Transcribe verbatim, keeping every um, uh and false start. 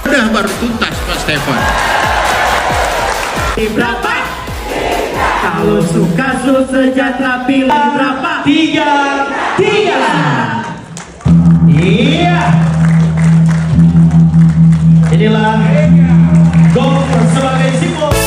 Udah, baru tuntas, Pak Stefan. Berapa? Kalau suka su sejahtera pilih berapa? Tiga, tiga. Iya. Inilah gong sebagai simbol.